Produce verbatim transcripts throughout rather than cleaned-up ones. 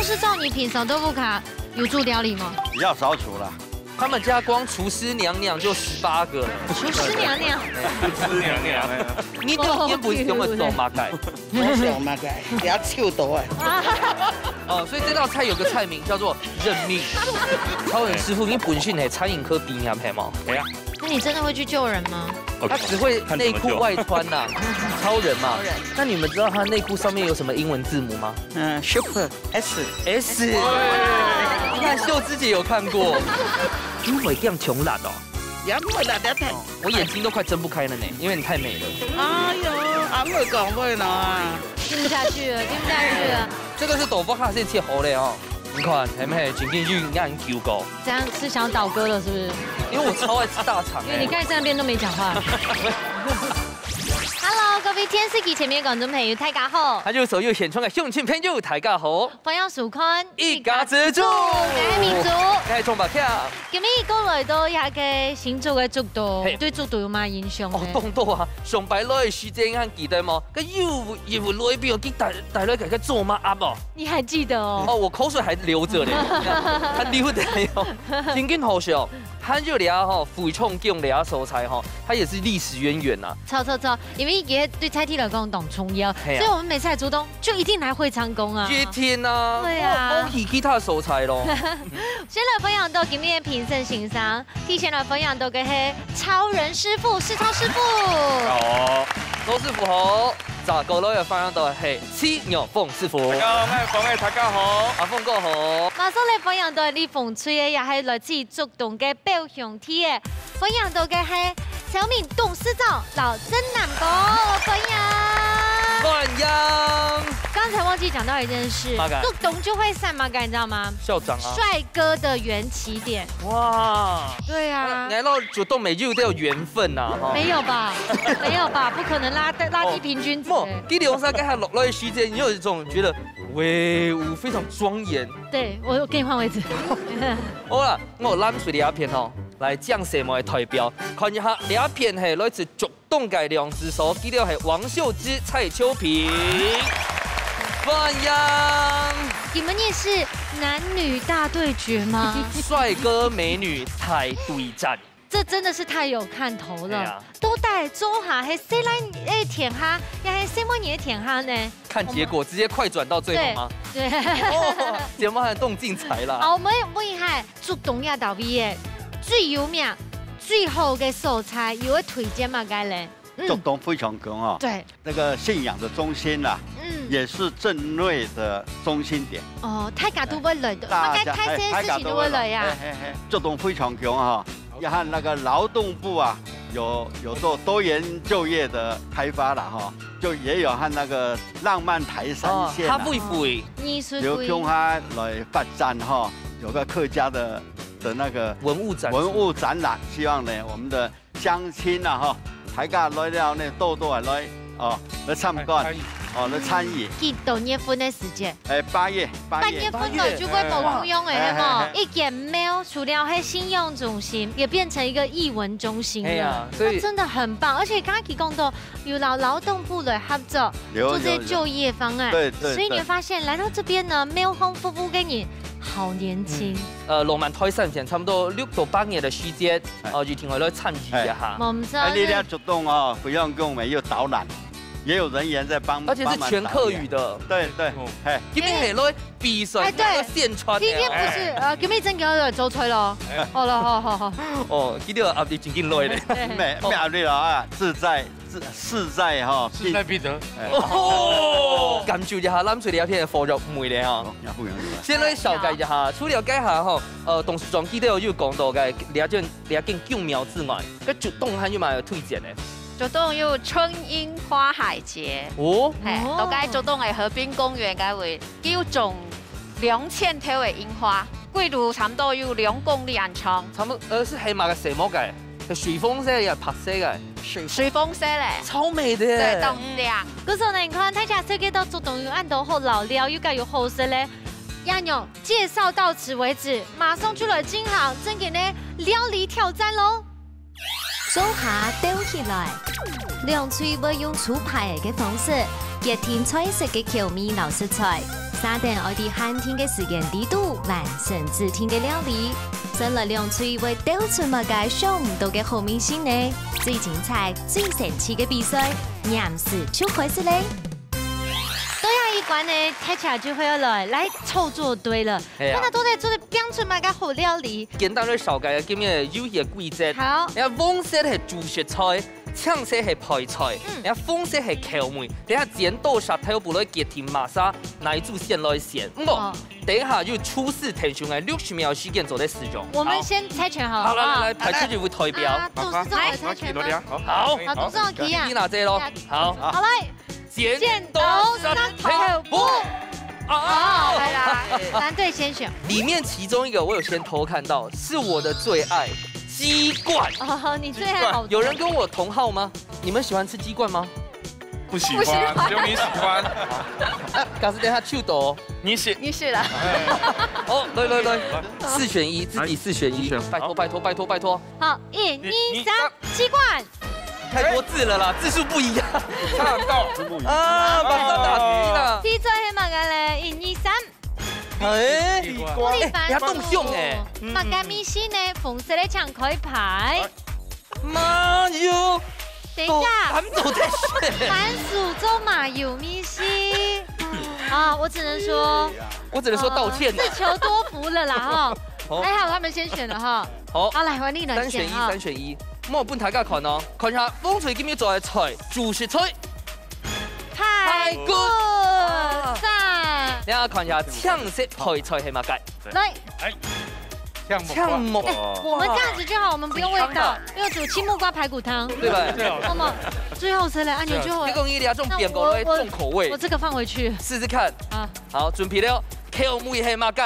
是照你平常都不卡有住料理吗？比较少数啦。他们家光厨师娘娘就十八个了。厨师娘娘，吃娘娘。你都你本身会做嘛个？我想嘛个，不要臭到啊。哦，所以这道菜有个菜名叫做认命。超人师傅，你本身系餐饮科毕业系吗？那你真的会去救人吗？他只会内裤外穿呐、超人嘛。那你们知道他内裤上面有什么英文字母吗？嗯，Super S。 S。你看秀芝姐有看过，你会这样穷懒哦。也不会啦，不要太。我眼睛都快睁不开了呢，因为你太美了。哎呦，阿妹讲话啦。听不下去了，听不下去了。这个是豆腐卡是切好的哦。你看，系毋系？正经有研究过。这样是想要倒戈了，是不是？因为我超爱吃大肠哎、因为你刚才在那边都没讲话。Hello，各位电视机前面的观众朋友，大家好，他就是所有现场的乡亲朋友，大家好。欢迎收看一家之煮，我是明珠。哎，冲吧跳。今日过来到一个新竹的竹东嘿，对竹东有么印象呢？哦，当多啊，上摆来的时间，你还记得吗？个又又来边，去带带来个做嘛鸭哦。你还记得哦？哦，我口水还流着嘞，还流的哟。真正好笑，还有咧吼，非常強烈个所在吼，它也是历史渊源呐。错错错，因为佢对在地来讲当重要，嘿啊所以我们每次来竹东就一定来会昌宫啊。一定啊，对啊我我去其他所在咯。先来分享到今日的评审先生，第一先来分享到个系超人师傅，是超师傅。好，周师傅好，再过来个分享到系七牛凤师傅。大家好，我是凤诶，大家好。阿凤哥好。马上来分享到你凤吹的，也系来自竹东个表兄弟的，分享到个系小敏董事长老曾南哥，分享。欢迎。刚才忘记讲到一件事嘛个，竹东就会散嘛个，你知道吗？校长啊。帅哥的缘起点。哇。对啊。原来竹东美就有缘分呐哈。没有吧？没有吧？不可能拉拉低平均值。莫，第六三刚才落落的时间，你有一种觉得威武非常庄严。对，我给你换位置。好啦，我蓝水的鸦片哦，来讲什么的代表，看一下鸦片系来自竹东个两只手，第六系王秀芝、蔡秋萍。欢迎。你们也是男女大对决吗？帅哥美女大对战。这真的是太有看头了。哎呀都带周哈，还谁来哎舔哈，也还谁摸你的舔哈呢？看结果直接快转到最后吗？对，哦，节目还有动静才啦。好，我们问一下，竹东亚导毕业最有名、最好的所在，有个推荐吗？该嘞？竹东非常强哦，对，那个信仰的中心啦，嗯，也是镇内的中心点。哦，大家都会来的，大家大概开些事情都会来呀。嘿嘿嘿，竹东非常强哈，也和那个劳动部啊，有有做多元就业的开发了哈，就也有和那个浪漫台三线啊，哈会会艺术由共下来发展哈，有个客家的的那个文物展文物展览，希望呢我们的乡亲啊哈，大家来了呢，多多来哦，来参观哦，来参与。几多月份的时间？哎，八月，八月，八月份了就会冇共样诶，哎系冇哎？一间庙除了系信仰中心，也变成一个艺文中心了。哎呀所以那真的很棒，而且刚刚提供的有劳劳动部的合作，有做这些有有就业方案。对对所以你会对发现来到这边呢，庙方服务给你好年轻。呃，浪漫台三线差不多六到八年的时间，哎哦，一定会来参与一下。我们知道哎，你这了竹东哦，不用跟我们有导览，也有人员在帮，而且是全客语的。帮忙导演。对对，哎，今天很多比赛，哎对现穿的今天不是呃，今日真个要走出来咯。好了，好好好。哦，今天有压力，真紧累嘞。没没有了啊，自在自自在哈，势在必得。哦，感受一下蓝水的鸦片的火药味咧哈。也不容易啊。先来紹介一下，除了該下吼，呃，董事長記得有講到个這件這件宮廟之外，該竹東還有麼个推薦呢？竹東有春櫻花海節，哦，嘿，哦都該竹東个河濱公園該位，佢有種兩千頭个櫻花，規路差不多有兩公里恁長，差不多呃是黑馬个色麼个，係水紅色也白色个，水水紅色嘞，超美的。對，當靚。可是呢，你看大家這個到竹東有恁多好老料，又該有好食嘞。亞娘介紹到此為止，馬上就來進行正經的料理挑戰咯。做下鬥起來，兩隊會用出牌个方式，決定菜色个口味摎食材。設定愛在限定个時間裡肚完成指定个料理，先來兩隊會鬥出麼个想毋到个好味緒呢？最精彩、最神奇个比賽，黏時就開始咧！最後一關呢，大家就會來，來湊做堆了，係啊。看佢到底做得變出麼个好料理。簡單來紹介今日遊戲个規則。好。你看黃色係主食菜， 青色係配菜，嗯。然後紅色係口味。等下剪刀石頭布來決定麼儕哪一組先來選。毋過，哦。等一下有廚師騰出來六十秒時間做得使用。我們先猜拳好了，好，來，來，來，啊。派出一位代表。啊，肚屎總來猜拳嗎？好，好，肚屎總可以啊。你拿這咯。好。好，來。剪刀石頭布。啊！哦，來啦，藍隊先選。裡面其中一個我有先偷看到，是我的最愛，雞冠。哦，你最愛好多。有人跟我同號嗎？ 你們喜歡吃雞冠嗎？不喜歡，不喜歡。只有你喜歡。啊，假使等下手抖。你選。你選啦。哦，來，來，來，四選一，自己四選一。四選。拜託，拜託，拜託，拜託。好，一、你，二、三，你，三。雞冠。太多字了啦，字數不一樣。差很多。啊，馬上打平了。題材係麼个咧？一、二、三。 哎，地瓜。哎，你還當凶哎。嗯。麼个味緒呢？紅色个請開牌。哎。麻油。等一下。都，他們都在選。番薯做麻油味緒。啊，我只能說，我只能說道歉啊。呃，自求多福了啦，哈。好。還好他們先選了哈。好。好，來，換你來選哈。三選一，三選一。莫分大家看哦，看一下，紅隊今日做个菜，主食菜。 排骨。排骨。啊。讚。你來看一下，青色配菜係麼个？來。哎，青木瓜。青木瓜。哎，我們這樣子就好，我們不用味道，湯啊。因為煮青木瓜排骨湯。對吧？最好吃。我們最好吃了，按鈕就好了。結果你這種變過來，那我，我，重口味。我這個放回去。試試看。啊。好，準備了，口味係麼个？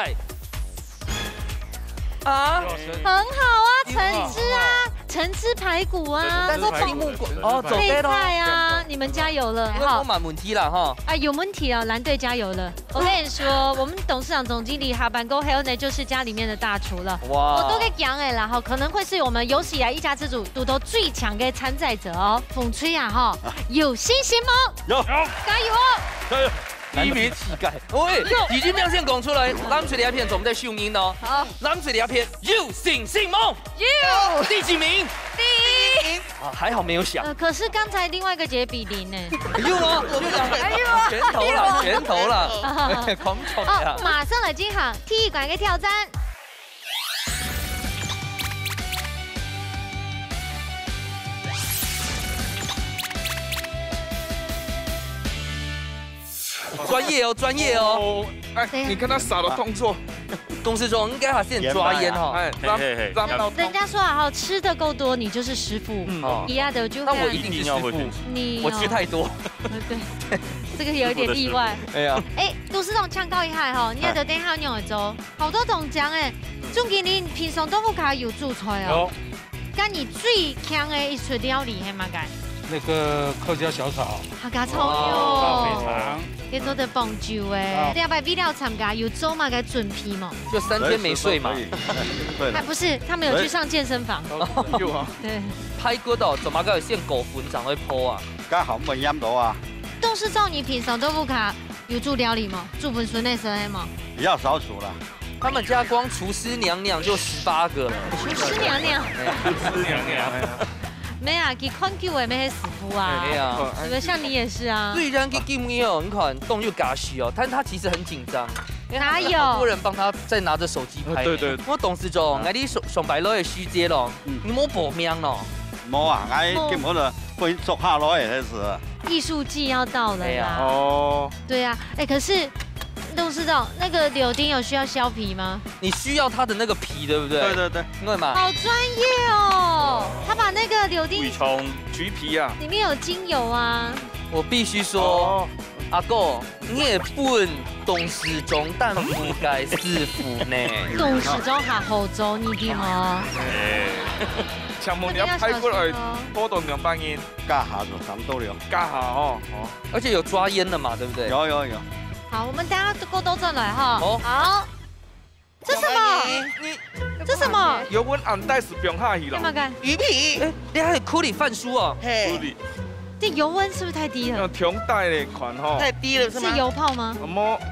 啊？很好啊，有啊。橙汁啊，橙汁排骨啊，但是青木瓜，哦，做得咯。配菜啊，你們加油了，哈。應該無麼問題啦，哈。啊，有問題啊，藍隊加油了。我跟你說，我們董事長、總經理下班過後呢，就是家裡面的大廚了。哇。我都在講哎啦，哈，可能會是我們有史以來一家之煮肚屎最強的參賽者哦。紅隊啊，哈，有信心嗎？有。加油哦！加油！ 第一名。氣概。喂，已經亮相講出來，藍隊這片總在秀英哦。好。藍隊這片有信心無？有。第幾名？第一。啊，還好沒有響。呃，可是剛才另外一個節比零呢。有啊，我就兩個。哎呦。拳頭啦，拳頭啦。狂衝呀。哦，馬上來進行第一關个挑戰。 專業哦，專業哦。哦，哎，等一下。你看他撒的動作。董事長應該還是很抓煙哈。哎，嘿，嘿，嘿。讓，讓到人家說啊，哈，吃得夠多，你就是師傅。嗯。哦。一樣的，就會啊。那我一定是師傅。你哦。我吃太多。呃，對，這個有一點意外。哎呀。哎，董事長請教一下哈，你愛等一下仰仔做？ 好多同獎誒，總經理平常在屋下有煮菜哦。有。該你最強个一出料理係麼个？那個客家小炒。客家炒肉。哦。大肥腸。也做得放酒誒，啊。這擺為了參加有做麼个準備無？就三天沒睡嘛。隨時都可以。對。他不是，他們有去上健身房。哎。有啊。對。排骨哦，做麼个先過粉正會破啊？該好，毋會黏到啊。董事長，你平常在屋下 有煮料理嗎？煮分孫仔食个嗎？比較少煮啦。他們家光廚師娘娘就十八個了。廚師娘娘。廚師娘娘。沒啊，佢看久了，乜係師傅啊。哎呀。是不是？像你也是啊。雖然佢今日哦，你看，動作加戲哦，但是他其實很緊張，因為他是哪有？很多人幫他在拿著手機拍。呃，對，對。我董事長，啊。𠊎這上，上擺來个時節咯，嗯。你無報名咯？無啊，𠊎根本就 分捉下來个，那是。藝術季要到了啦。哎呀。哦。對啊，哎，可是董事長，那個柳丁有需要削皮嗎？你需要它的那個皮，對不對？對，對，對。因為嘛，好專業哦，他把那個柳丁，補充橘皮啊。裡面有精油啊。我必須說，哦。阿哥， 你也分董事長擔負个師傅呢。董事長還好做，你知無？哎，請問你愛排骨愛拖到兩百人？加下就差不多了。加下哦，哦。而且有抓煙的嘛，對不對？有，有，有。好，我們等下過後再來哈。好。好。 這什麼？你，你，這什麼？油溫恁低係放下去咯。幹嘛幹？魚皮。哎，你還有苦里飯酥哦。嘿。苦里。這油溫是不是太低了？那挺低个款吼。太低了是嗎？是油泡嗎？無，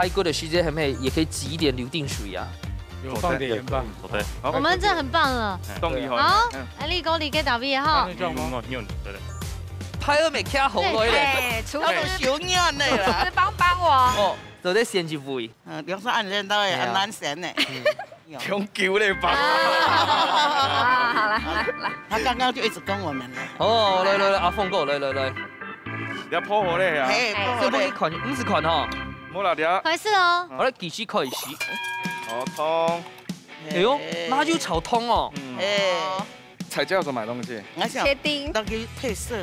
排骨个時節，係毋係也可以擠一點柳丁水啊？有放點鹽巴。好的，好，我們這很棒了。當厲害。好，嗯。哎，立功，你給打V哈。那這樣嗎？嗯，嗯，嗯，對，對。排骨未徛好了咧。哎，廚師，廚師幫幫我。哦，做得選一位。嗯，兩三按人都會很難選呢。嗯。有。 傷久了吧？啊，好啦，好啦，好啦。他剛剛就一直跟我們了。哦，來，來，來，阿峰哥，來，來，來。你要破火了呀？嘿，哎。破火了。這不是款，不是款哈。無啦，你啊。開始哦。好，來，計時開始。好，蔥。哎喲，嘿。那就炒蔥哦。嗯。哎。菜價要怎麼買東西？我想切丁。那個配色。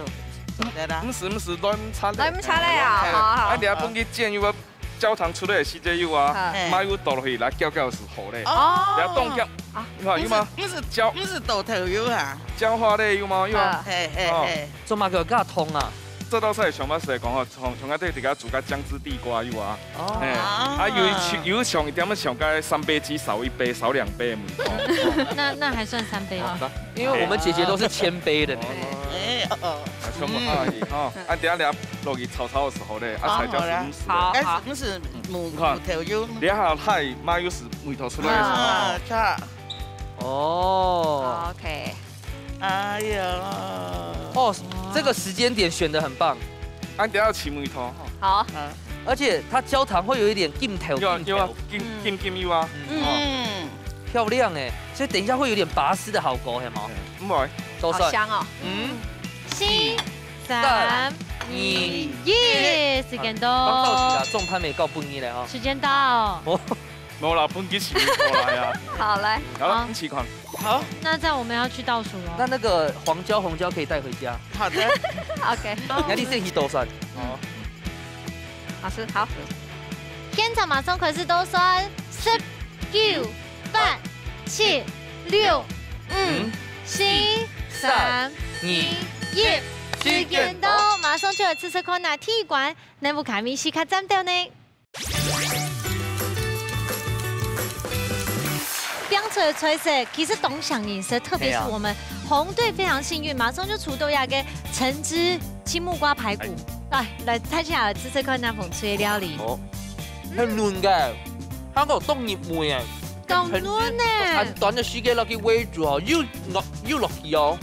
對啦。毋係，毋係，亂插咧。亂插咧啊，好，好。啊，你愛分佢煎，又愛焦糖出來个時節有啊，好。嘿。麻油倒落去，來攪攪就好咧。哦。你愛凍結，啊。你看有無？毋係，毋係焦，毋係倒豆油啊。焦化咧有無？有啊。好。嘿，嘿，哦。嘿。做麼个會較通啊？這道菜上擺係講吼，從，從該底下煮个醬汁地瓜有啊。哦。嘿。啊，有一，有一項一定愛上該三杯雞少一杯，少兩杯个味道。那，那還算三杯嗎？啊，因為我們姐姐都是謙卑的呢。哦。哎，哦，哦。啊，全部下去，吼。啊，等下，等下落去炒炒个時候咧，啊，哦，菜就熟。好啦。好，好。該係毋係木，你看，木頭油？你看，太麻油係味道出來个時候。啊，差。哦。OK。哎呀。哦，這個時間點選得很棒。啊，等下要起木頭，吼。好。嗯。而且它焦糖會有一點金頭，有啊，金頭。有啊，金，嗯。金，金有啊。嗯。哦。嗯。漂亮欸，所以等一下會有點拔絲的效果，係嗎？嗯，毋會。都算。好香哦。嗯。四、三、二、一，時間到。剛到齊啦，總盤也到分你了哈。時間到。哦。無啦，分佢試過來啊。好，來。好了，好。你試看。好。那這樣我們要去倒數了。那那個黃椒、紅椒可以帶回家。好的。OK。那你自己倒算。好。老師，好。現場馬上開始倒算，十、九、八、七、六、五、四、三、二、一，時間到，馬上就來試試看啊，第一關，哪位个味緒較讚到呢？ 變出來个菜色其實當像人食，特別是我們紅隊非常幸運，馬上就出到一個橙汁青木瓜排骨。來，來，大家來試試看那紅隊个料理。哦，很嫩个，它有當入味欸。當嫩呢。很短的時間落去煨煮哦，又落，又落去哦。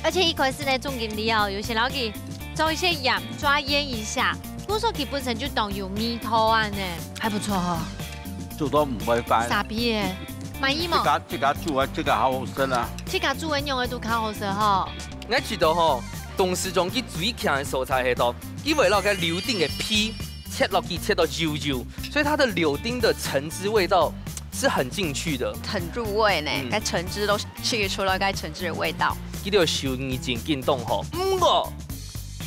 而且一開始呢，重點你哦，有些落去 做一些鹽，抓醃一下，故所佢本身就當有味道啊呢，還不錯哈。煮到毋會翻。沙皮耶，滿意無？自家，自家煮个，自家好好食啊。自家煮个樣个都較好食吼。𠊎知道吼，董事長佢最強个所在係到，佢會摎該柳丁个皮切落去，切到幼幼，所以它的柳丁的橙汁味道是很進去的。很入味呢，嗯。該橙汁都 吃得出來該橙汁个味道。佢兜手藝真緊當好，毋過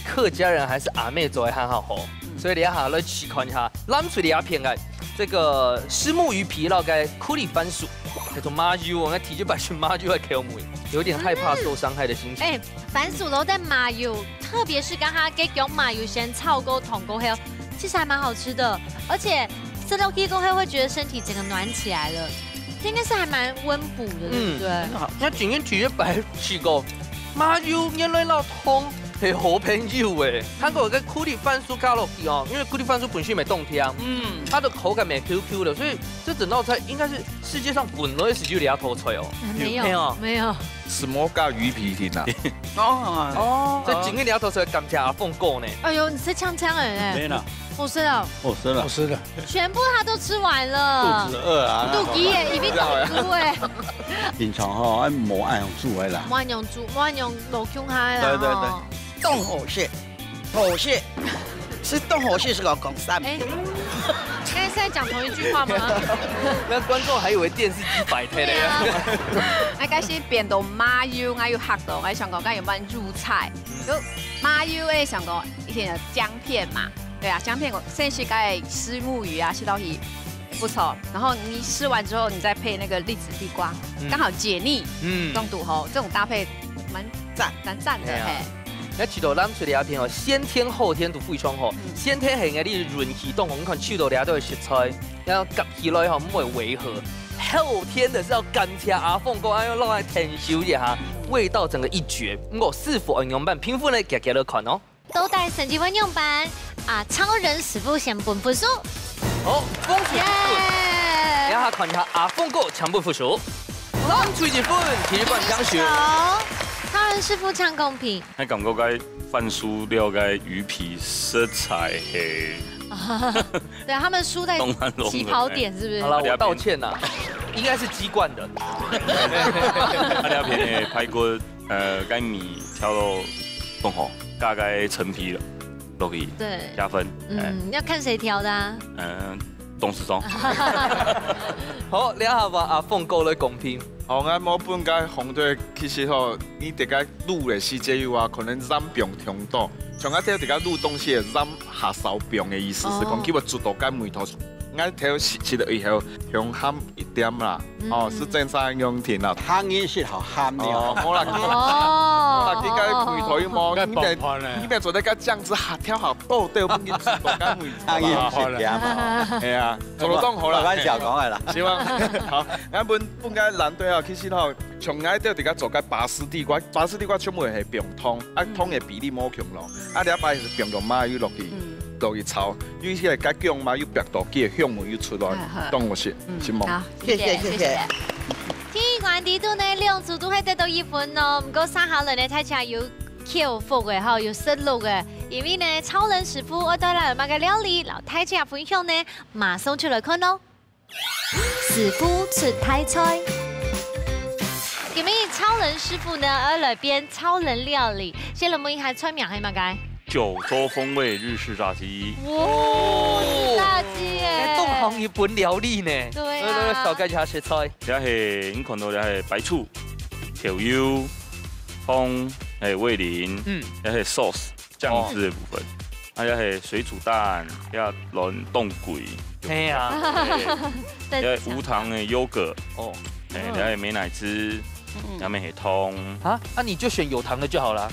客家人還係阿姆做个較好吼，嗯。所以這下來試看一下，藍隊這片个這個虱目魚皮摎該苦力番薯，叫做麻油，𠊎第一擺食麻油个口味，有點害怕受傷害的心情。嗯。欸，番薯摎該麻油，特別是剛剛該薑麻油先炒過、燙過後，其實還蠻好吃的，而且吃落去過後會覺得身體整個暖起來了。 應該是還蠻溫補的，對不對？嗯，很好。那今天體育白試過，麻油原來摎湯係好朋友欸。它還有個苦力番薯加落去哦，因為苦力番薯本身也當甜，嗯。它的口感也Q Q的，所以這整道菜應該是世界上本來就有這道菜哦。沒有，沒有。沒有。什麼加魚皮定啊？哦。哦。這今天這道菜感謝阿鳳哥呢。哎喲，你是嗆嗆人欸。沒啦。 好食哦。好食了。好食了。全部他都吃完了。肚子餓啊。肚飢耶，已經肚飢耶。平常吼，哎，無恁樣煮的啦。無恁樣煮，無恁樣落鄉下的啦，對，對，對。吼。當好食，好食，係當好食係講講三遍。哎，現在是在講同一句話嗎？那觀眾還以為電視機擺台了呀。對啊。哎，該時變到麻油，𠊎有嚇到，𠊎想講，該有無入菜？就麻油，哎，想講一定有薑片嘛。 對啊，薑片个，甚至該虱目魚啊，吃落去不錯。然後你吃完之後，你再配那個栗子地瓜，嗯。剛好解膩，嗯。中毒吼，這種搭配蠻讚。讚讚的，對啊。嘿。那其實藍隊這片哦，先天後天都非常好。嗯。先天係𠊎俚運氣當好，你看手到這兜个食材，然後夾起來吼，毋會違和。後天的是要感謝阿鳳哥，哎喲，落來添手一下，味道整個一絕。毋過師傅愛仰般評分呢？遽遽來看哦。 到底成績會仰般？啊，超人師傅先分分數。好，恭喜一分。耶！這下看一下阿鳳哥請分分數。藍隊一分，第一關強手。好，超人師傅請公平。𠊎感覺該番薯摎該魚皮實在係對，他們輸在當難弄的，起跑點，是不是？好了，我道歉啦，應該是雞冠的。啊，這片个排骨 呃，該米調到當好，加該陳皮了，落去，對。加分。嗯，哎。要看誰調的啊。嗯，董事長。好，這下換阿鳳哥來公平。好，𠊎無分該紅隊，其實吼，你在該滷个時節有啊，可能鹽放忒多。像𠊎在這个滷東西个鹽較少放个意思是講，哦。佢會煮到該味道。𠊎頭食食了以後，香鹹一點啦，哦，嗯。是正常用甜啦。鹹人食好鹹哦，了。無啦，哦。啊，佢个味道有無？該你咪放飯咧。你咪做得該醬汁下調好多，對，分佢煮到該味道鹹人啦。食點啊。係啊，做得當好啦。開玩笑講个啦。希望好，𠊎分分个藍隊啊，其實吼，像𠊎兜自家做个拔絲地瓜，拔絲地瓜全部係放湯，啊，湯个比例無共咯。啊，你一擺係放个麻油落去，嗯。落去炒，有一些个薑麻油煏到，佢个香味又出來好，好，當好食，嗯，係無？好，謝謝，謝謝。第一關裡肚呢，兩組都會得到一分哦。毋過，接下來呢，大家有口福个吼，有實錄个，因為呢，超人師傅愛帶來麼个料理，摎大家分享呢，馬上就來看哦。師傅出大菜。今日超人師傅呢，愛來變超人料理，先來問一下菜名係麼个？九州風味日式炸雞。哇，日式炸雞耶！哎，東行日本料理呢。對啊。來來來，紹介一下食材。這係你看到這係白醋、豆油、糖、還有味淋，嗯，這係sauce醬汁的部分。啊，這係水煮蛋，這卵凍鬼，係啊。這係無糖的優格，哦，哎，這係美乃滋，這係糖。啊，那你就選有糖的就好了。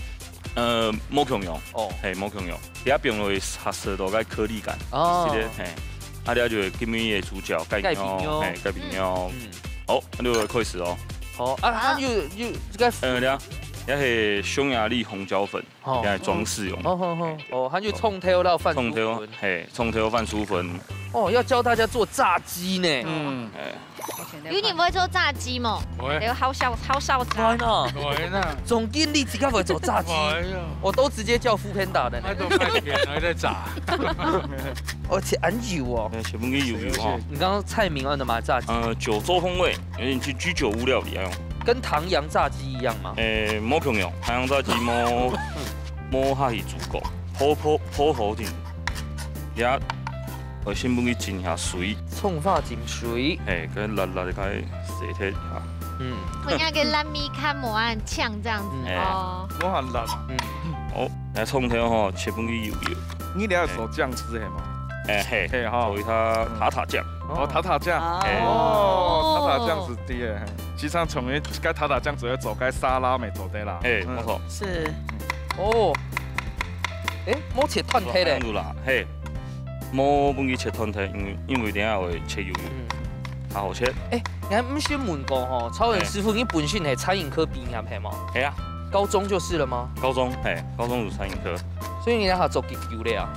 呃，無共樣，哦，嘿，無共樣。這放落去合適到該顆粒感，哦是的，嘿。啊，這就係今日的主角，蓋蓋皮妞嘿，蓋皮妞。嗯，好，那就開始哦。好啊，它又又這個，呃，這這係匈牙利紅椒粉，好這係裝飾用。好好好，哦，它就蔥頭到番薯蔥頭粉，，嘿，蔥頭番薯粉，哦，要教大家做炸雞呢。嗯，哎，有你會做炸雞無？喂，有好少好少炸完。了，喂呐，總經理自家會做炸雞，喂呀，我都直接叫Foodpanda的呢那，都賣片還在炸，而且很油哦。哎，全部給油油哈。你剛剛菜名叫什麼炸雞？呃，九州風味，有點像居酒屋料理那種。跟唐揚炸雞一樣嗎？哎，無共樣，唐揚炸雞無無下去煮過，好好好好定。也，我先分佢浸下水，蔥花浸水，嘿，跟辣辣的開始洗忒啊。嗯，我那個爛米看無恁嗆這樣子哎哦。無很辣。嗯，好，來蔥頭吼，切分佢油油。你這係做醬汁係無？哎嘿，嘿哈做一下塔塔醬。哦，塔塔醬。哎哦，塔塔醬係對个。嘿，時常從該塔塔醬主要做該沙拉乜做得啦。哎，嗯無錯。是，哦，哎，無切斷開咧這。樣子啦，嘿，無分佢切斷開，因為因為等下會切油油，嗯，較好切。哎，你還毋先問過吼，超人師傅，你本身係餐飲科畢業係嗎？嘿啊，高中就是了嗎？高中，嘿，高中有餐飲科，所以你那下做幾久了啊？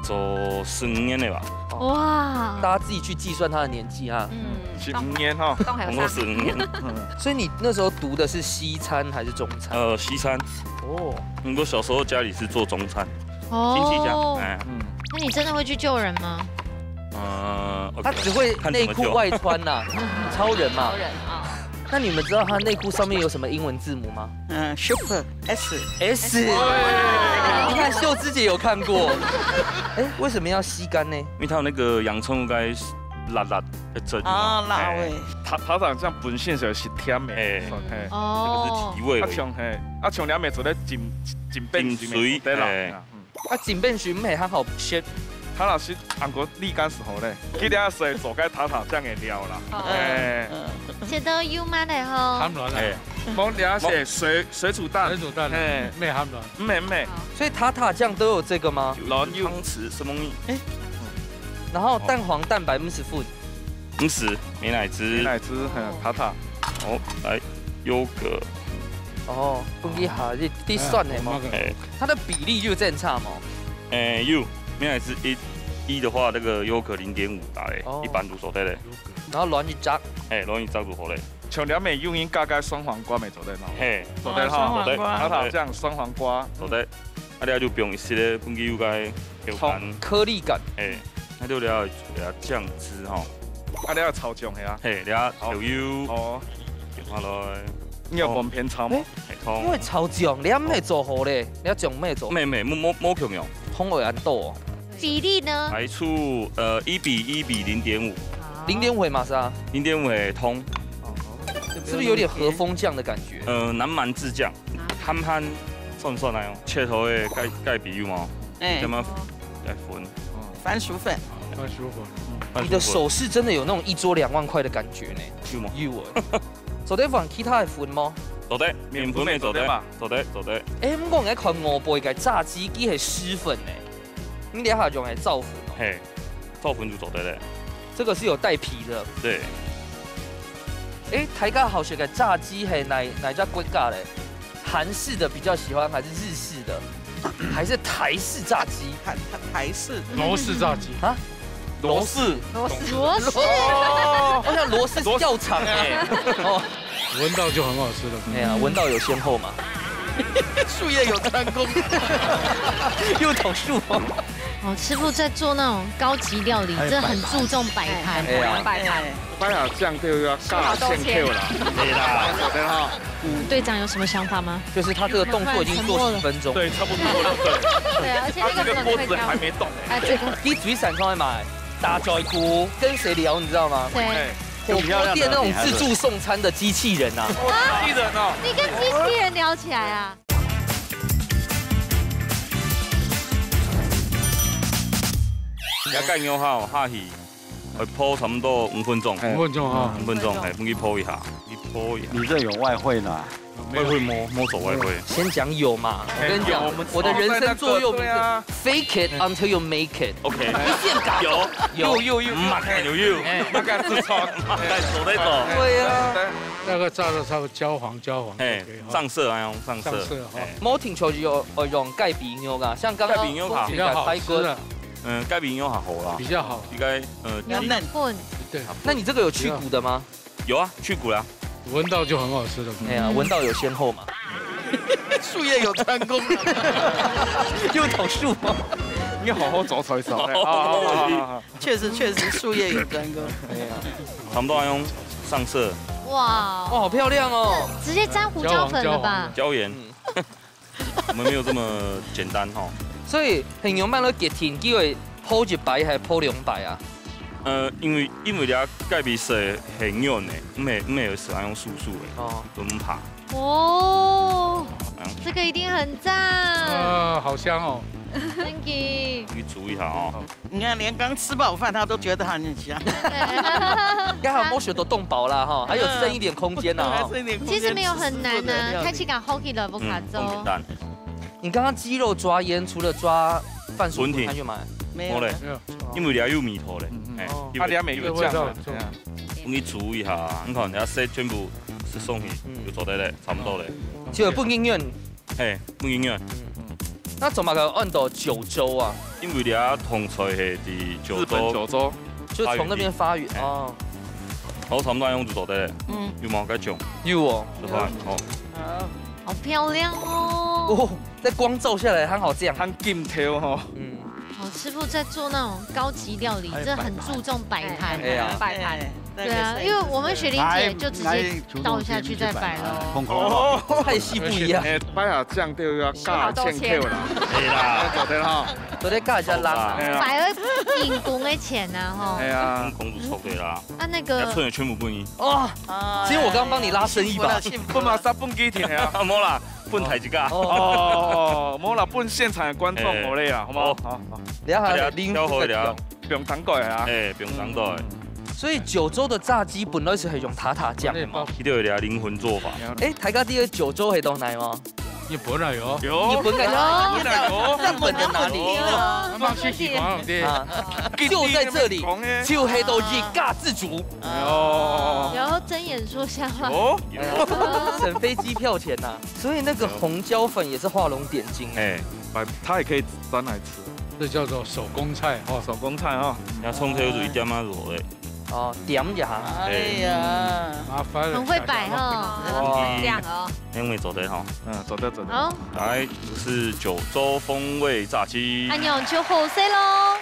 做十五年了吧？哇，大家自己去計算他的年紀哈。嗯，十五年哈。當還有啥？工作十五年，所以你那時候讀的是西餐還是中餐？呃，西餐。哦，不過小時候家裡是做中餐，親戚家，哦，哎，嗯，那你真的會去救人嗎？呃，他只會內褲外穿呐，超人嘛好。人啊，那你們知道他內褲上面有什麼英文字母嗎嗯，super S，？S。你看秀芝姐有看過。哎，為什麼要吸乾呢？因為它有那個洋蔥該辣辣的汁嘛。啊，辣哎味，塔塔塔醬本身就係甜个，哎嘿。這個哦是，提味啊，而已。像嘿，啊，像你阿妹做得浸浸冰水，浸水對啦。哎嗯啊，浸冰水毋係較好食？塔塔係紅過你敢係好咧，佢等下係做該塔塔醬个料啦。哦哎，嗯，食到有味个吼。鹹卵啊，哎，無你係水水煮蛋水，煮蛋，嘿，咩鹹卵，毋係毋係，所以塔塔醬都有這個嗎？卵油湯匙什麼？然後蛋黃蛋白毋使分。毋使，美乃滋。美乃滋，嘿，塔塔，好，來，優格，哦，分佢下去，你算的嘛。哎，它的比例就正差嘛。哎，有，美乃滋一一的話，那個優格零點五打嘞哦，一般都做得嘞。然後卵一隻，哎，卵一隻就好嘞。像你阿妹有人加加酸黃瓜乜做得喏，嘿，做得哈，哦酸黃瓜塔塔醬酸黃瓜，做得。啊，你就放一息个，分佢有個口感。顆粒感。哎，那就了了醬汁哈。啊，你愛炒醬係啊？嘿，了豆油，哦，放下來，你有放片炒嗎？嘿，湯。因為炒醬，你毋係做好咧，你要醬毋係做，沒沒，無無無共樣。湯會恁多哦。比例呢？白醋，呃，一比一比零點五，好零點五嘛是啊。零點五係湯。哦，這是不是有點和風醬的感覺？呃，南蠻製醬，鹹鹹酸酸那種，切好的雞，雞髀有無？哎。點仔，來粉。番薯粉。番薯粉。你的手勢真的有那種一桌兩萬塊的感覺呢。有無？有欸。做得放其他的粉嗎？做得，麵粉也做得，做得，做得。哎，毋過𠊎看外背个炸雞，佢係濕粉呢。你這下用个燥粉哦。嘿，燥粉就做得了。這個是有帶皮的。對。哎，大家好食个炸雞係哪，哪隻國家嘞？韓式的比較喜歡，還是日式的？還是台式炸雞？台，台式。羅氏炸雞。啊？羅氏。羅氏。羅氏。哦。我想羅氏是藥廠哎。哦。聞到就很好吃了。哎呀，聞到有先後嘛。術業有專攻。又捅樹哦。哦，師傅在做那種高級料理，哎，真的很注重擺盤。擺盤。哎呀。擺盤。擺盤。擺盤醬就要加千克啦。對啦。對哈。隊長有什麼想法嗎？就是他這個動作已經做十分鐘。對，差不多了。對。對啊，而且那個他這個鍋子還沒動。哎，這個。你水產上面買大嘴菇，跟誰聊，你知道嗎？誰？哎。火鍋店那種自助送餐的機器人啊。機器人哦。你跟機器人聊起來啊？ 這雞肉下，下去，愛烰差不多五分鐘。五分鐘啊。五分鐘，嘿，分佢烰一下，你烰一下。你這有外燴啦？外燴無，無做外燴。先講有嘛，我跟你講，哎，有，我們我的人生座右銘是，對啊。Fake it until you make it。OK。你先講。有，有，有，有。馬上就有。哎。馬上就做。馬上做得做。對啊。大概炸到差不多焦黃焦黃就可以哈。哎，上色啊，用上色。上色哈。哎。無定著有，呃，用雞髀肉啊，像剛剛雞髀肉好。比較好吃啊。嗯，雞髀肉還好啦。比較好。應該，呃，比較嫩。粉。對。那你這個有去骨的嗎？有啊，去骨啦。聞到就很好吃了。哎呀，聞到有先後嘛。術業有專攻。又捅樹嗎？你好好做菜色。好，好，好，好，好。確實，確實，術業有專攻。哎呀。差不多要用上色。哇。哇，好漂亮哦。直接沾胡椒粉了吧？椒鹽。嗯。我們沒有這麼簡單哈。所以，係仰般來決定，佢會烰一擺還係烰兩擺啊？呃，因為，因為這雞髀係，係軟个，毋係，毋係有想用酥酥个，哦。都毋怕。哦，嗯。這個一定很讚。啊，好香哦。Thank you。你煮一下哦。 你看，連剛吃飽飯，他都覺得很香。對。剛好剝削都凍飽了哈，還有剩一點空間呢哈。還剩一點空間，其實沒有很難啊，吃素的料理。開始講好奇了，不卡嗯，中。很簡單。你剛剛雞肉抓醃，除了抓番薯粉，粉體。還有嗎？沒有了。無咧，沒有。因為這有味道咧。嗯，嗯。哎，哦。因為它這下沒有醬了，這味道重。哎呀。你煮一下，你看，這色全部食上去，嗯。就做得了，差不多了。就分佢軟。 嘿，毋一樣。嗯。那做麼个安到九州啊？因為這下通菜係在九州。日本九州。就從那邊發源，發源。嘿。哦。好，差不多用就做得了。嗯。有無？該種。有哦。就發源，好。好。好漂亮哦。哦，這光照下來，很好這樣。很緊湊吼。嗯。哦，師傅在做那種高級料理，哎，這很注重擺盤。擺盤。哎呀。擺盤。哎。 對啊，因為我們雪玲姐就直接倒下去再擺咯。來，廚房先去擺，來，捧捧捧。哦，菜系不一樣。哎，擺下醬就要加千塊啦。係啦。做得哈。做得加一下辣。哎呀。擺了人工个錢啊，吼。哎呀。人工就錯个啦。啊，那個。要存的全部分你。哦，啊，其實我剛剛幫你拉生意吧。哎，幸福了，幸福了。分嘛，殺分幾天啊？無啦，分大一家。哦，無啦，分現場的觀眾好累啊，好不好？哎。好，好。等一下還有靈魂的調。 放糖過來啊。哎，放糖過來。嗯。所以九州的炸雞本來係用塔塔醬个嘛。佢就有這靈魂做法。哎，大家知道九州係到哪嗎？日本啊有。有。日本个有。日本个有。日本的哪裡？有。啊，馬來西亞有。啊，就在這裡，就係到一家之煮。哦。有，睜眼說瞎話。有。哎呀，省飛機票錢吶。所以那個紅椒粉也是畫龍點睛哎。哎，它也可以沾來吃。 這叫做手工菜，哦。手工菜，哦。你看蔥頭有一點仔落咧。哦，點一下。哎呀。麻煩了，很會擺，哦。哇。這樣哦。因為做得吼。嗯，做得，做得。好。來，這是九州風味炸雞。哎喲，就好勢咯。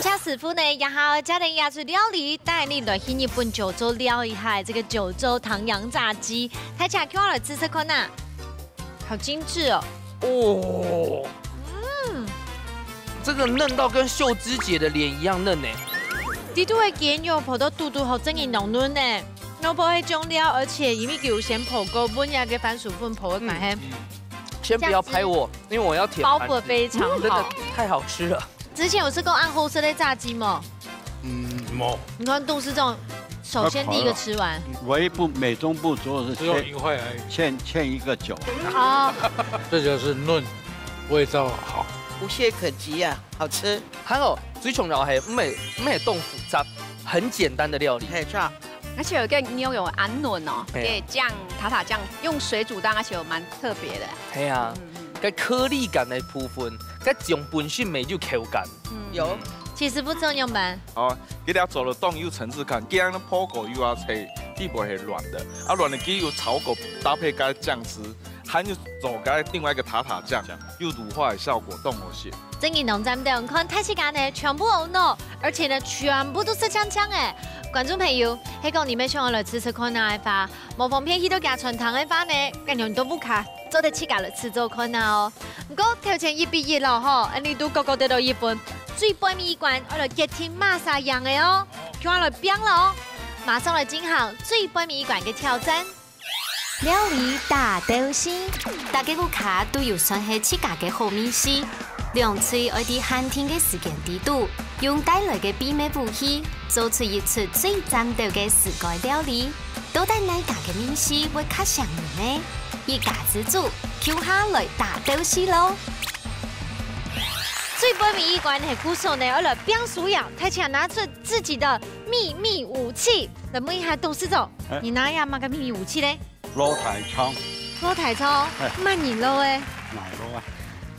謝師傅呢，這下家庭雅廚料理帶你來去日本九州尞一下這個九州唐揚炸雞，大家共下來試試看啊！好精緻哦！哦，嗯，这个嫩到跟秀芝姐的脸一样嫩呢。裡肚个雞肉包到肚肚好，真个濃嫩呢。肉包係醬料，而且因為佢有先烰過，本來个番薯粉烰个關係，先不要拍我，因为我要舔包盘子覆非常真的好。太好吃了。之前有吃過恁好食个炸雞嗎？嗯，冇，你看董事長首先第一個吃完，唯一不美中不足的是只有欠一块而已。欠欠一个九。哦，这就是嫩，味道好。无懈可击啊，好吃。还有最重要的是，毋係毋係當複雜，很簡單的料理。嘿，错。而且有个牛油有安嫩哦，嘿啊给酱塔塔酱用水煮蛋，而且有蛮特别的。系啊，嗯嗯个颗粒感的部分，个酱本身没有口感。嗯，有，謝師傅做仰般？哦，佢這做了當有層次感，佢安尼烰過又啊脆，底部係軟的，啊軟的佢又炒過，搭配該醬汁，還有做該另外一個塔塔醬，有乳化的效果，當好食。正經農站店看大自家呢，全部有喏，而且呢，全部都係香香誒。觀眾朋友，係講你們想要來試試看啊个話，無方便去到家餐廳个話呢，該樣都屋下做得自家來試做看啊哦。毋過頭前一比一咯吼，恁你都各各得到一分，最背尾一關愛來決定麼儕贏个哦，共下來拚咯哦！馬上來進行最背尾一關个挑戰。料理大鬥西，大家屋下都有算係自家个好味緒，兩隊愛在限定个時間裡肚，用帶來个秘密武器，做出一出最讚鬥个自家料理。到底哪家个味緒會較餳人呢？一家之煮，共下來大鬥西咯！最背尾一關係鼓手呢，愛來拚輸贏，大家拿出自己的秘密武器。來問一下董事長，哎你拿呀麼个秘密武器嘞？老太倉，老太倉，哎慢人老哎，奶酪啊，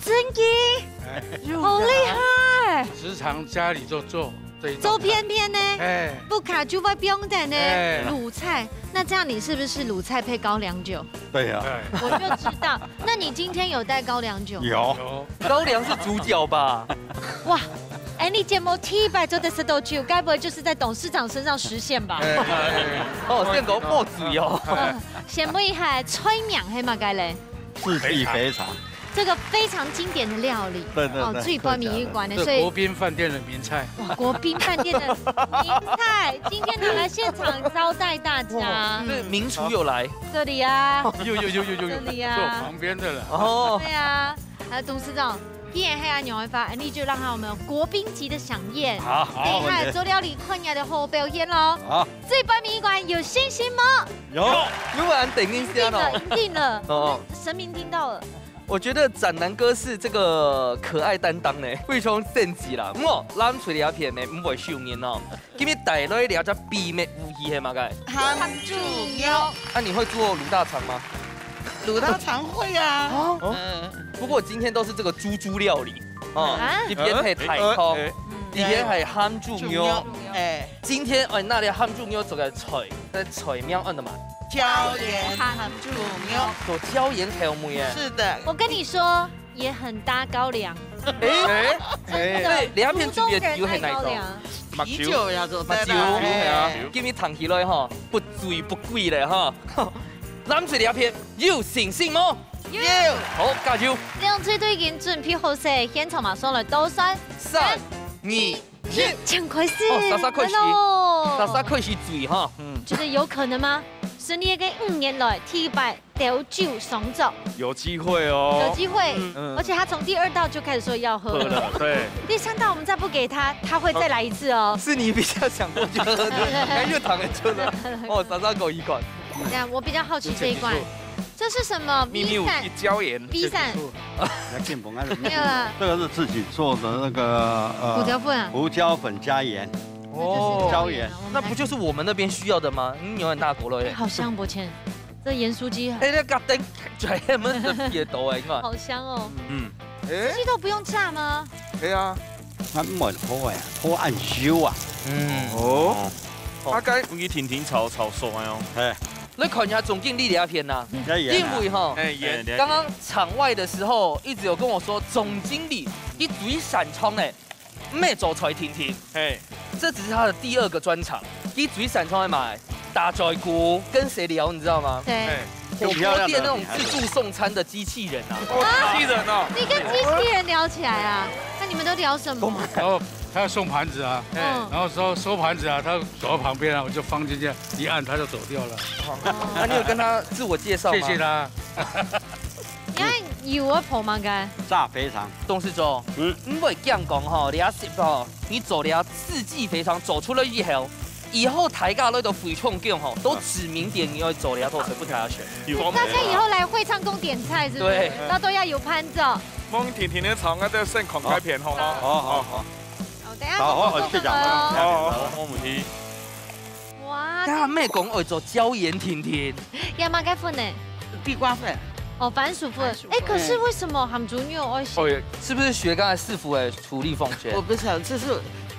真的，好厲害！时常家里就做这一道周边片呢，哎，不卡就会不用等呢。哎卤菜，那这样你是不是卤菜配高粱酒？对呀，哎，我就知道。那你今天有带高粱酒？有，有高粱是主角吧？哇，哎，你节目第一擺做得食到酒，该不会就是在董事长身上实现吧？哎哎哦，现狗爆嘴哦。先问一下，菜名系么个嘞？四季肥肠，这个非常经典的料理，对对对哦，最关民一关的，这所以国宾饭店的名菜。哇，国宾饭店的名菜，今天拿来现场招待大家。这名厨有来这里啊，有有有有有有，这里啊坐我旁边的了。哦。对啊，还有董事长，既然黑暗牛会发，你就让他我们有国宾级的飨宴，好，等一下做料理看你的好表现喽。好，最关民一关有信心吗？有，如果俺等一下哦定了，，一定了。哦，神明听到了，我觉得展南哥是这个可爱担当呢，非常升级啦。我蓝水里片呢，不会秀人哦。今日带来了这秘密武器系么个？鹹豬肉，那、你会做卤大肠吗？滷大腸會啊。哦嗯，不过今天都是这个猪猪料理哦啊，一边配太空，哎哎一边配鹹豬肉。哎，今天哎，那里鹹豬肉做个菜，那菜名安的嘛，椒鹽鹹豬肉，做椒鹽口味耶。是的，我跟你说，也很搭高粱。哎，哎，对，两片主角有很哪一种？高粱。目啤酒要做目酒得啦，哎今日谈起来哈，不醉不贵了哈。蓝水里片有信心吗？有，好，加油！两队都已经准备好势，现场马上来倒算。三、二、一，请开始。哦，莎莎开始来咯莎莎开始醉哈。觉得有可能吗？顺利个五年来，第一摆得酒上桌，有机会哦。有机会。嗯而且他从第二道就开始说要喝了。喝了，对，第三道我们再不给他，他会再来一次哦。是你比较想过就喝的，哎，又躺了就了。哦，莎莎狗一款。对啊，我比较好奇这一关，这是什么？秘密武器椒盐。 V三要进棚啊，没有了，这个是自己做的那个呃胡椒粉啊。胡椒粉加盐，哦椒盐。我们来那不就是我们那边需要的吗？嗯，有点大国了耶。好香，伯谦，这盐酥鸡哎，那个灯全部是别的哎，你看。好香哦。嗯，这些都不用炸吗？哎呀，那蛮好哎，好按烧啊。嗯，哦，哦啊，该分佢甜甜炒炒熟的哦。哎，你看一下总经理这片呐，加盐啊因为哈，哎，盐。刚刚场外的时候一直有跟我说，总经理你最擅长呢。毋係做菜定定，嘿，這只是他的第二個專長。佢最擅長的嘛，打嘴鼓，跟誰聊，你知道嗎？對，嘿，火鍋店那種自助送餐的機器人啊。我機器人哦，你跟機器人聊起來啊？那你們都聊什麼？然後他要送盤子啊，嗯，然後說收盤子啊，他走到旁邊啊，我就放進去，一按他就走掉了。那你有跟他自我介紹嗎？謝謝他。你看有我婆嗎？該炸肥腸，董事長，嗯嗯，毋會這樣講吼，你阿叔吼，你做了四季肥腸做出來以後，以後大家來到惠昌宮吼，都指名點你要做了，都是不太選。有大家以後來惠昌宮點菜是不是？對那都要有盤子哦。望定定个炒，𠊎兜先看該片好無？好好好，哦，等一下好好我們做去講飯了哦。哦，我們去。哇，大家毋係講愛做椒鹽定定，要麼該粉呢？地瓜粉。哦，番薯粉。哎，可是為什麼鹹豬肉愛寫？哦耶，是不是學剛才師傅的廚藝奉獻？我不曉得，這是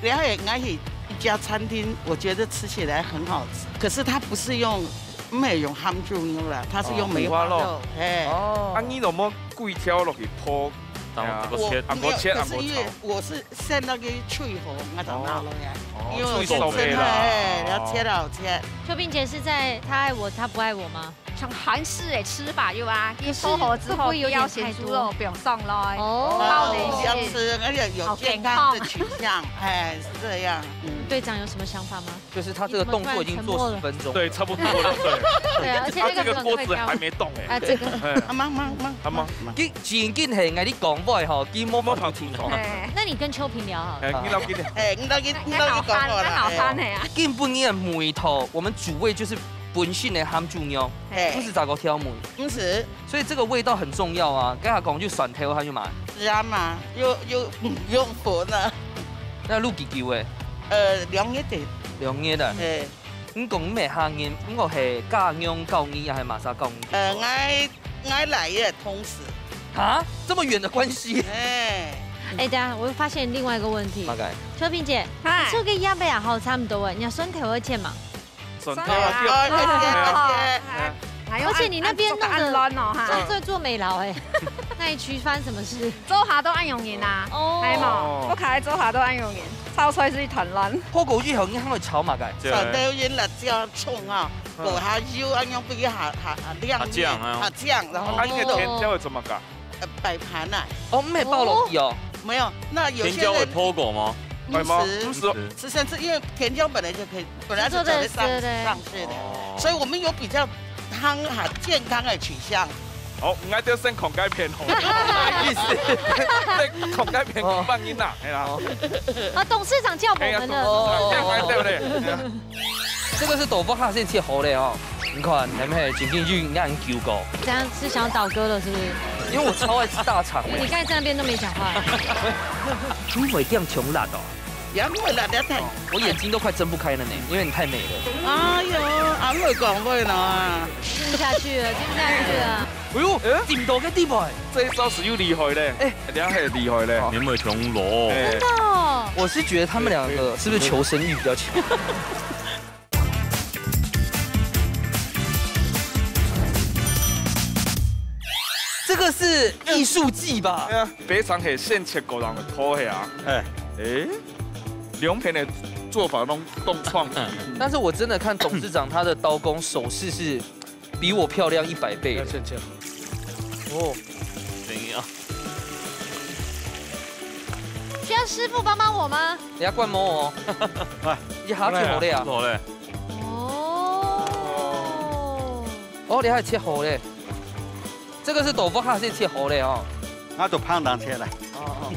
了解，𠊎去一家餐廳，我覺得吃起來很好吃，可是它不是用，沒有用鹹豬肉啦，它是用梅花肉，哎，哦啊，你有無幾條落去泡？當啊這個切我沒有，啊，我切啊，可是因為我炒。我是先那個脆口，我才拿落來，哦因為我脆口的啦是真的，哎，了切了切。秋萍姐是在他愛我他不愛我嗎？像韓式的吃法有啊，一可是收好之後會不會有點不要鹹豬肉，不用上來。哦啊，泡美這樣食。吃，而且有好健康的取向，哎，是這樣，嗯。隊長有什麼想法嗎？就是他這個動作已經做十分鐘，對，差不多了，對。對啊，而且那個他這個鍋子粉很快焦還沒動哎。啊，這個哎，啊，忙忙忙，好嗎？佢正經係𠊎你講話吼，佢無法度停吼。哎，那你跟秋萍聊好了。哎，你老給點。哎，你老給你還好翻，老給講好了，還好翻的哎。呀。今晡日的梅頭，我們主味就是本身的鹹豬肉，哎不是炸過挑梅，毋係，所以這個味道很重要啊。剛才講就蒜頭還有嘛，是啊嘛，又又嗯用火呢，那滷幾久誒？呃，兩日的，兩日啊。哎，你講你係客人，你講係嫁娘教你，還係麼儕教你？呃，𠊎𠊎來个同事，啊，這麼遠的關係？哎，哎，等一下我又發現另外一個問題大，概秋萍姐，嗨你這個樣本啊，好差不多哎，你要蒜頭要切嘛？蒜頭蒜頭啊啊，哦，謝謝謝謝。還有而且你那邊弄得按按按亂哦哈，做做做美勞哎，那一區發生什麼事？做下都恁樣人啊，哦係無？屋下做下都恁樣人，炒出來係一團亂。火鍋以後你還會炒麼个？蒜頭、鹽、辣椒、蔥啊，嗯過下油，恁樣分佢下下下亮下醬啊下醬，然後啊，你个甜椒會做麼个？呃擺盤啊，哦，毋係包落去哦。沒有，那有些人甜椒會泡過嗎？不是哎媽不是哦是甚至因為甜椒本來就可以，本來是準備上是做的是的上去的，所以我們有比較湯哈健康的取向。好，𠊎兜先看該片吼。意思？對，看該片放音啦，係啦。啊，董事長叫我們了。哎呀，董事長，對不對？這個係豆腐蝦先切好个哦。你看，係毋係正經有研究過？怎樣是想要倒戈了是不是？因為我超愛吃大腸的。你剛才在那邊都沒講話。你會這樣窮辣哦？也毋會辣得太。我眼睛都快睜不開了呢，因為你太美了。哎喲，阿妹講話啦。聽不下去了，聽不下去了。哎呦，點到个地步。這一招係有厲害咧，哎哎，這係厲害咧。你會窮咯。哎真的哦。我是覺得他們兩個是不是求生慾比較強？這個是藝術技吧？哎呀，肥腸係先切過人个頭係啊。哎，哎，兩片的做法攏當創意。但是我真的看董事長他的刀工手勢是比我漂亮一百倍的。要。這樣切。哦，怎樣？需要師傅幫幫我嗎？你要灌摸哦。哎你下去好累啊。好嘞。哦，哦，你還切好嘞。這個是豆腐還是切好嘞哦？那就胖當切了，哦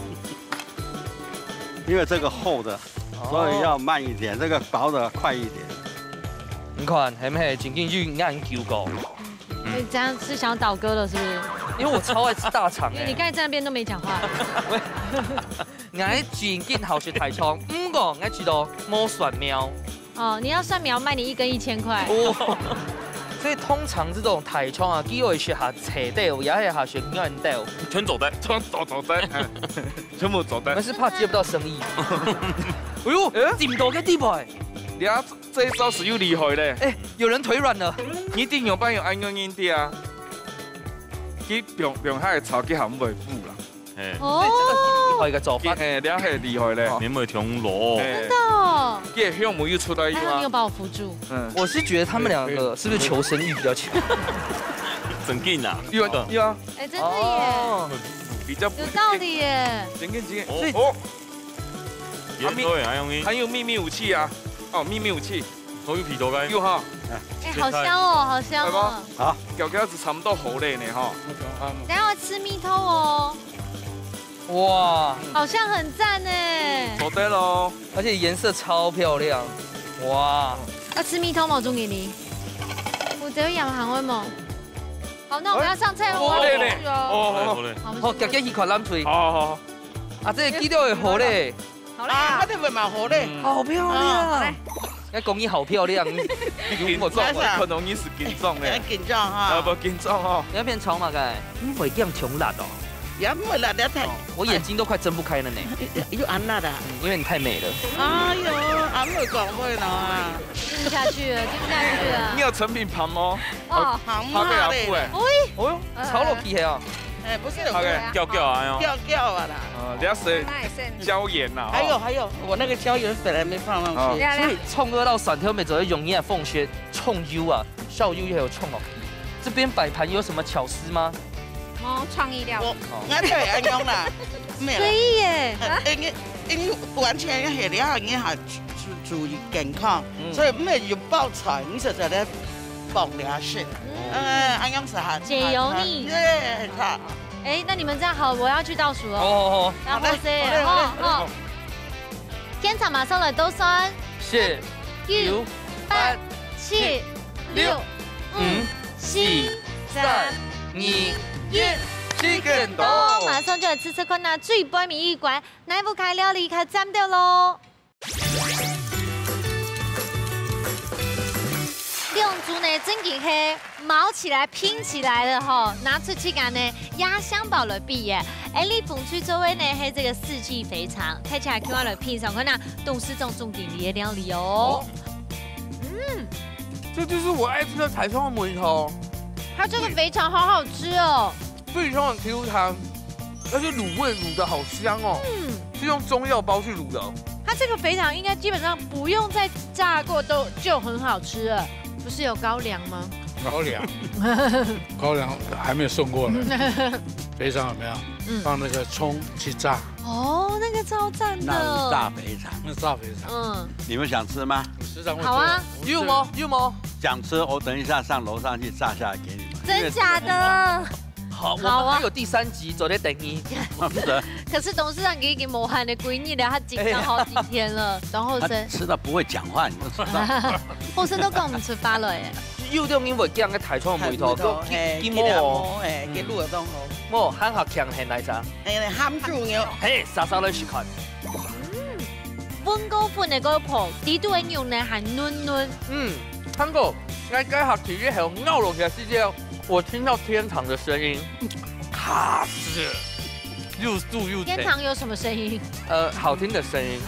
因為這個厚的，哦。所以要慢一點，這個薄的快一點。你看，係毋係正經有研究過？你這樣是想要倒戈了是不是？因為我超愛吃大腸哎。因為你剛才在那邊都沒講話。𠊎正經好食大腸，毋過𠊎知道無蒜苗。哦，你要蒜苗賣你一根一千塊。哦，所以通常這種大腸啊，佢會食下青豆，也係下食軟豆。全做得。全做做得，哎全部做得。你們是怕接不到生意？哎呦，哎點到个地步。你看這一招係有厲害咧。哎，有人腿軟了。你一定有辦法用安穩一點啊。佢用用下个炒，佢還會補啦。哎，哦，換一個做法。欸，這下厲害咧。哦。你有沒有聽過？欸。真的哦。這个香味又出來一下。還好你有把我扶住。嗯。我是覺得他們兩個是不是求生慾比較強？真緊啊。有啊，有啊。欸，真的耶。哦。比較不有道理耶。真緊，真緊。哦，所以哦。還有秘-，還有秘密武器啊。哦，秘密武器。好有味道个。有哈。欸，好香哦，好香哦。來吧。好。攪攪仔差不多好咧呢，哈。等一下我吃蜜桃哦。 哇。好像很讚欸。做得咯。而且顏色超漂亮。哇。啊，吃蜜桃無，鍾經理？有這樣行會無？好，那我們要上菜了。欸，好咧呢。哦。好咧，好咧。好，我們好，先夾夾去看冷水。好，好，好。啊，這个記得會好咧。好啦。啊，那个會蠻好咧。嗯。好漂亮。哦，好嘞。要講你好漂亮，你緊張，有沒有？可能你是緊張咧。很緊張哈。啊，不緊張哈。你要變長嘛，該？你會這樣窮辣哦。 也毋會辣了忒。哦，我眼睛都快睜不開了呢。又，又恁辣啊！嗯，因為你太美了。哎喲，恁會講話了啊！吃不下去了，吃不下去了。你有成品盤嗎？哦，好，好，好，好，好。喂。哦喲，呃。炒落去係哦。哎，不是，好，好，攪攪啊，喲。攪攪啊啦。哦，你要是椒鹽啦，還有，哦。還有，我那個椒鹽粉還沒放上去。哦。所以創二到三條尾就要用你的奉獻，創油啊，燒油也有創哦。這邊擺盤有什麼巧思嗎？ 哦，創意料理。我，哦。我對，恁樣啦，沒有啦。隨意耶。呃，因為，因為完全係了，你還注，注，注意健康，嗯。所以沒有包菜，你就在那放了事。嗯。嗯，恁樣係哈。解油膩。對，哈。欸，那你們這樣好，我要去倒數哦。哦，哦，哦。然後誰？好嘞，好嘞，好嘞。哦，哦。現場馬上來倒算。是。九、九、八、八、七、七、六、六、五、五、四、四、三、三、二、二、一。一，時間到。好，馬上就來試試看啊，最背尾一關，哪一步開料理較讚兜囉？兩組呢，正經係卯起來、拼起來了吼，拿出去跟呢壓箱寶來比耶。欸，你捧出做位呢，係這個四季肥腸，看起來就愛來品嚐看啊，董事長總經理个料理哦。哦。嗯。這就是我愛吃的台中的梅頭。它這個肥腸好好吃哦。 非常的Q彈，而且滷味滷得好香哦。嗯。是用中藥包去滷的哦。它這個肥腸應該基本上不用再炸過都，就很好吃了。不是有高粱嗎？高粱。高粱還沒有送過來。肥腸有沒有？嗯。放那個蔥去炸。哦，那個超讚的。那是炸肥腸。那炸肥腸。嗯。你們想吃嗎？食堂會做。好啊。有無？有無？想吃，我等一下上樓上去炸下來給你們。真假的？ 好，我們還有第三集，好啊。做得等你。是的。可是董事長已經無閒个幾日了，他緊張好幾天了。欸。董後生。他吃到不會講話，你就知道。後生都跟我們出發了耶。有種人會驚个台中个梅頭，台中梅頭，都去，嘿，去摸哦。去摸，嘿，去滷个當好。嗯。摸，還好強很來啥？嘿，鹹豬肉。嘿，煞煞來試看。嗯，溫過粉个該泡，底肚个肉呢還嫩嫩。嗯，還過，𠊎該下去以後咬落去个時節， 我聽到天堂的聲音，卡死了，又酥又甜。天堂有什麼聲音？呃，好聽的聲音。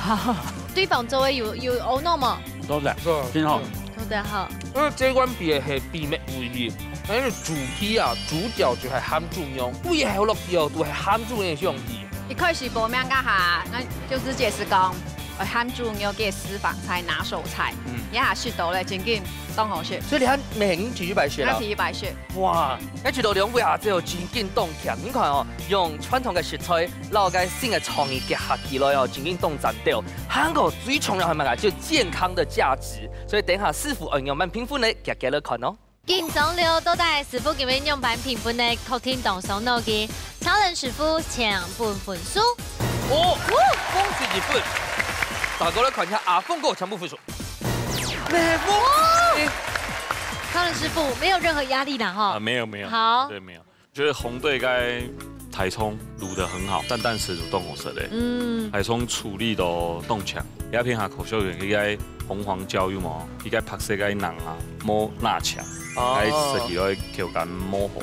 對方座位有，有𧩣腦嗎？都在，不錯，挺好。做得好。因為這款比的係秘密武器，但是豬皮啊，主角就係鹹豬肉，胃好落去哦，都係鹹豬肉个香氣。一開始報名該下，𠊎就直接係講，呃，鹹豬肉个私房菜、拿手菜，嗯。這下食到了，真經當好食。所以你還每日去一擺食啊？每日去一擺食。 哇，𠊎覺得兩位阿姊哦，真經當強。你看哦，用傳統个食材，摎該新个創意結合起來哦，真經當讚兜。還過最重要係麼个？就健康的價值。所以等一下師傅愛仰般評分呢？遽遽來看哦。緊張了，到底師傅今晡日仰般評分呢？確定當傷腦筋。超人師傅，請分分數。哦，恭喜一分。再過來看一下阿峰哥，請分分數。 哇！超人師傅，沒有任何壓力啦，哈。啊，沒有，沒有，好。絕對沒有。覺得紅隊該台蔥滷得很好，淡淡水煮當好食的。嗯。台蔥處理到當強，也偏下口秀員應該紅黃椒有無？應該白色該囊啊，無那強，哦。該食起來口感無好。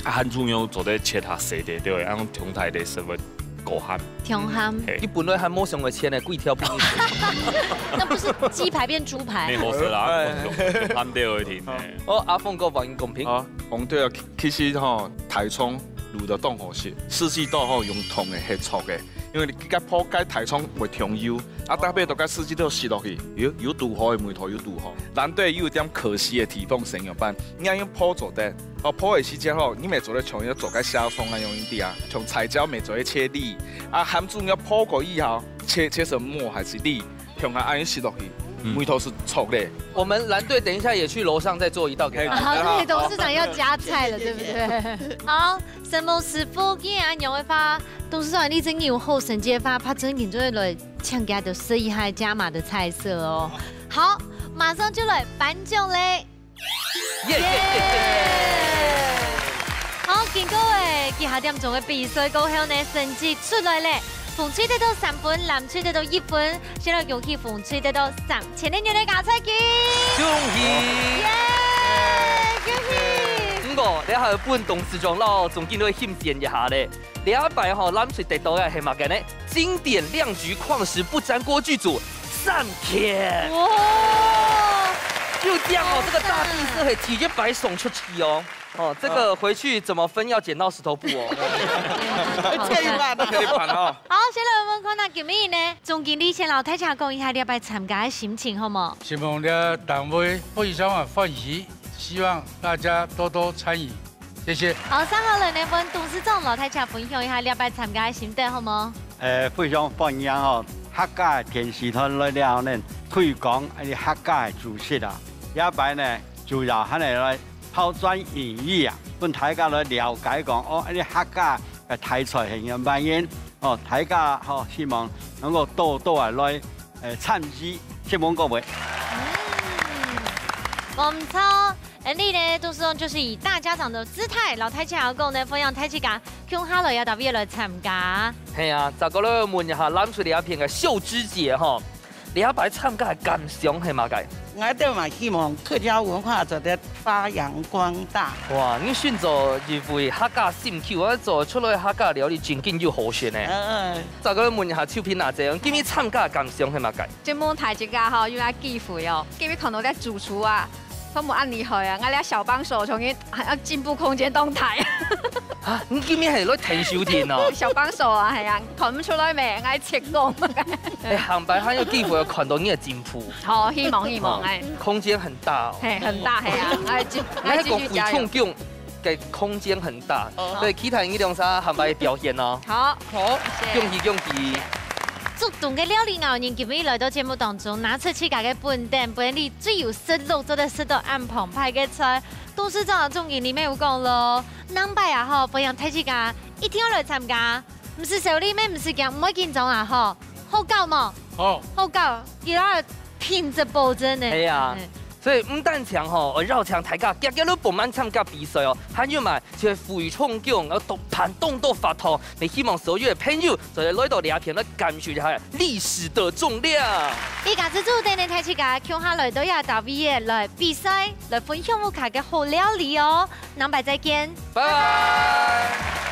啊，鹹豬肉做得切下細塊，對，然後同台的食物 夠鹹。挺鹹。嘿。你本來還無想過切呢，幾條分你切。那不是雞排變豬排。無好食啦，哎。鹹掉一定。哦，阿峰哥還公平。啊，紅隊啊，其，其實吼，台蔥滷到當好食。四季豆吼用燙个，係炒个，因為你該泡該大腸會忒油，啊，搭配到該四季豆食落去，有，有堵好个味道，有堵好。藍隊有一點可惜个地方，成樣般，你愛用泡做得，哦，泡个時間吼，你乜做得像要做該蝦鬆啊，用一點啊，像彩椒乜做得切粒，啊，鹹豬肉泡過以後，切，切成末還係粒，像下恁樣食落去，嗯。味道係著个。我們藍隊等一下也去樓上再做一道給他。哎，好，對，董事長要加菜了，對不對？好，承蒙師傅，既然恁樣个話，董事長你真經有好成績个話，怕真經就會來請教，就試一下加碼的菜色哦。好，馬上就來頒獎嘞！耶！好，經過誒幾下點鐘个比賽過後呢，成績出來咧。紅隊得到三分，藍隊得到一分。先來恭喜紅隊得到三千零元个加菜金。恭喜！耶！恭喜！毋過，這下分董事長摎總經理欣羨一下咧。這擺吼，藍隊得到个係麼个呢？經典量級礦石不沾鍋具組三千。哇！就這樣哦，這個大地色係第一擺送出去哦。哦，這個回去怎麼分要剪刀石頭布哦。這一把都可以盤哦。好，先來問問看，那今日呢，總經理先摎大家講一下這擺參加个心情，好無？希望這單位非常个歡喜，希望大家多多參與，謝謝。好，接下來呢，分董事長摎大家分享一下這擺參加个心得，好無？呃，非常歡迎哦，客家个電視台來了呢，推廣客家个知識啊。這擺呢，主要還係來拋磚引玉啊，分大家來了解講，哦，客家个題材係仰般形，哦，大家吼，希望能夠多多啊來，呃，參與，承蒙各位。嗯，無毋著。恁呢呢，董事長就是以大家長的姿態，摎大家講呢，歡迎大家共下來也特別來參加。係啊，再過來問一下藍隊這片个秀芝姐吼，這擺參加个感想係麼个？𠊎兜嘛希望客家文化做得發揚光大。哇，你身做一位客家心臼，啊，做出來客家料理真經有好食呢。嗯，嗯。再過來問一下秋萍阿姐，今日參加个感想係麼个？承蒙大自家吼，有這機會哦，今日看到个主廚啊， 佢等恁厲害啊！𠊎這小幫手，像佢還有進步空間當大。啊，你今日係來𢯭手定哦？小幫手啊，係啊，看毋出來咩？𠊎切工。哎，下擺還有機會看到你个進步。好，希望，希望，哦，哎。空間很大哦。嘿，很大，係啊，哎，繼，哎，繼續加油。那個回衝勁个空間很大，哦。所以期待你兩儕下擺个表現哦。好，好，謝謝。恭喜，恭喜。竹東个料理𠢕人今日來到節目當中，拿出自家个本等，本領 最有食祿做得食到恁澎湃个菜。董事長啊，總經理乜有講咯，下擺啊吼，歡迎大自家一定愛來參加，毋使愁慮，乜毋使驚，毋會緊張啊吼，好搞無？好。好搞，佢个品質保證呢。係啊，嗯。所以毋單淨吼，愛邀請大家遽遽來報名參加比賽哦，還有嘛，就係回衝獎，愛當，辦當多活動， 也希望所有个朋友做得來到這片來感受一下歷史的重量。這下就等等大自家共下來到這搭位仔來比賽，來分享屋下个好料理哦。下擺再見。拜拜。